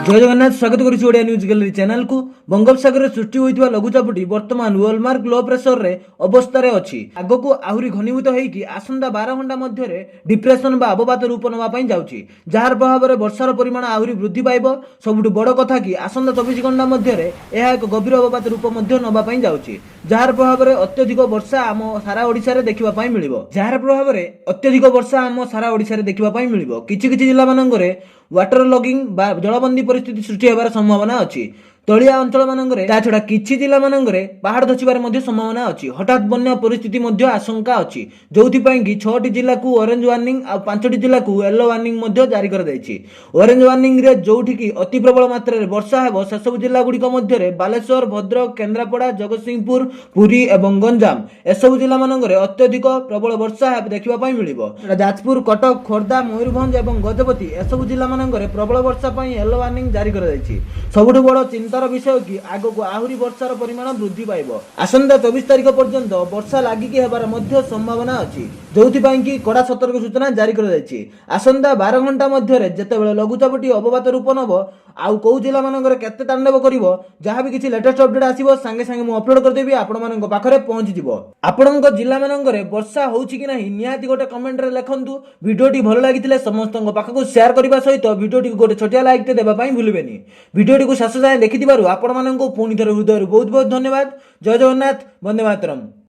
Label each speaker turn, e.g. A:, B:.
A: ଜୟ ଜଗନ୍ନାଥ। ସ୍ୱାଗତ କରୁଛି Odia news gallery ଚ୍ୟାନେଲକୁ। ବଙ୍ଗୋପସାଗରରେ ସୃଷ୍ଟି ହୋଇଥିବା ଲଘୁଚାପଟି ବର୍ତ୍ତମାନ ୱେଲମାର୍କ ଲୋ ପ୍ରେସରରେ ଅବସ୍ଥାରେ ଅଛି। ଆଗକୁ ଆହୁରି ଘନୀଭୂତ ହେଇକି ଆସନ୍ତା 12 ଘଣ୍ଟା ମଧ୍ୟରେ ଡିପ୍ରେସନ ବା ଅବପାତ ରୂପ ନେବା ପାଇଁ ଯାଉଛି, ଯାହାର ପ୍ରଭାବରେ ବର୍ଷାର ପରିମାଣ ଆହୁରି ବୃଦ୍ଧି ପାଇବ। ସବୁଠୁ ବଡ଼ କଥା କି ଆସନ୍ତା 24 ଘଣ୍ଟା ମଧ୍ୟରେ ଏହା ଏକ ଗଭୀର ଅବପାତ ରୂପ ମଧ୍ୟ ନେବା ପାଇଁ ଯାଉଛି, ଯାହାର ପ୍ରଭାବରେ ଅତ୍ୟଧିକ ବର୍ଷା ଆମ ସାରା ଓଡ଼ିଶାରେ ଦେଖିବା ପାଇଁ ମିଳିବ। ଯାହାର ପ୍ରଭାବରେ ଅତ୍ୟଧିକ ବର୍ଷା ଆମ ସାରା ଓଡ଼ିଶାରେ ଦେଖିବା ପାଇଁ ମିଳିବ। କିଛି କିଛି ଜିଲ୍ଲାମାନଙ୍କରେ ୱାଟର ଲଗିଂ ବା ଜଳବନ୍ଦୀ ପରିସ୍ଥିତି ସୃଷ୍ଟି ହେବାର ସମ୍ଭାବନା ଅଛି ତଳିଆ ଅଞ୍ଚଳମାନଙ୍କରେ। ତା ଛଡ଼ା କିଛି ଜିଲ୍ଲାମାନଙ୍କରେ ପାହାଡ଼ ଧସିବାର ମଧ୍ୟ ସମ୍ଭାବନା ଅଛି। ହଠାତ୍ ବନ୍ୟା ପରିସ୍ଥିତି ମଧ୍ୟ ଆଶଙ୍କା ଅଛି, ଯୋଉଥିପାଇଁ କି ଛଅଟି ଜିଲ୍ଲାକୁ ଅରେଞ୍ଜ ୱାର୍ଣ୍ଣିଂ ଆଉ ପାଞ୍ଚଟି ଜିଲ୍ଲାକୁ ୟେଲୋ ୱାର୍ଣ୍ଣିଂ ମଧ୍ୟ ଜାରି କରାଯାଇଛି। ଅରେଞ୍ଜ ୱାର୍ଣ୍ଣିଂରେ ଯୋଉଠିକି ଅତି ପ୍ରବଳ ମାତ୍ରାରେ ବର୍ଷା ହେବ, ସେସବୁ ଜିଲ୍ଲାଗୁଡ଼ିକ ମଧ୍ୟରେ ବାଲେଶ୍ୱର, ଭଦ୍ରକ, କେନ୍ଦ୍ରାପଡ଼ା, ଜଗତସିଂହପୁର, ପୁରୀ ଏବଂ ଗଞ୍ଜାମ, ଏସବୁ ଜିଲ୍ଲାମାନଙ୍କରେ ଅତ୍ୟଧିକ ପ୍ରବଳ ବର୍ଷା ଦେଖିବା ପାଇଁ ମିଳିବ। ଯାଜପୁର, କଟକ, ଖୋର୍ଦ୍ଧା, ମୟୂରଭଞ୍ଜ ଏବଂ ଗଜପତି, ଏସବୁ ଜିଲ୍ଲାମାନଙ୍କରେ ପ୍ରବଳ ବର୍ଷା ପାଇଁ ୟେଲୋ ୱାର୍ଣ୍ଣିଂ ଜାରି କରାଯାଇଛି। ସବୁଠୁ ବଡ଼ ଚିନ୍ତାର ବିଷୟ କି ଆଗକୁ ଆହୁରି ବର୍ଷାର ପରିମାଣ ବୃଦ୍ଧି ପାଇବ। ଆସନ୍ତା 24 ତାରିଖ ପର୍ଯ୍ୟନ୍ତ ବର୍ଷା ଲାଗିକି ହେବାର ମଧ୍ୟ ସମ୍ଭାବନା ଅଛି, ଯୋଉଥିପାଇଁ କି କଡ଼ା ସତର୍କ ସୂଚନା ଜାରି କରାଯାଇଛି। ଆସନ୍ତା 12 ଘଣ୍ଟା ମଧ୍ୟରେ ଯେତେବେଳେ ଲଘୁଚାପଟି ଅବପାତ ରୂପ ନେବ ଆଉ କୋଉ ଜିଲ୍ଲାମାନଙ୍କରେ କେତେ ତାଣ୍ଡବ କରିବ, ଯାହା ବି କିଛି ଲେଟେଷ୍ଟ ଅପଡେଟ୍ ଆସିବ, ସାଙ୍ଗେ ସାଙ୍ଗେ ମୁଁ ଅପଲୋଡ କରିଦେବି, ଆପଣମାନଙ୍କ ପାଖରେ ପହଞ୍ଚିଯିବ। ଆପଣଙ୍କ ଜିଲ୍ଲାମାନଙ୍କରେ ବର୍ଷା ହେଉଛି କି ନାହିଁ, ନିହାତି ଗୋଟେ କମେଣ୍ଟରେ ଲେଖନ୍ତୁ। ଭିଡ଼ିଓଟି ଭଲ ଲାଗିଥିଲେ ସମସ୍ତଙ୍କ ପାଖକୁ ସେୟାର କରିବା ସହିତ ଭିଡ଼ିଓଟିକୁ ଗୋଟେ ଛୋଟିଆ ଲାଇକ୍ଟେ ଦେବା ପାଇଁ ଭୁଲିବେନି। ଭିଡ଼ିଓଟିକୁ ଶେଷ ଯାଏଁ ଦେଖିଥିବାରୁ ଆପଣମାନଙ୍କୁ ପୁଣି ଥରେ ହୃଦୟରୁ ବହୁତ ବହୁତ ଧନ୍ୟବାଦ। ଜୟ ଜଗନ୍ନାଥ, ବନ୍ଦେ ମାତରମ୍।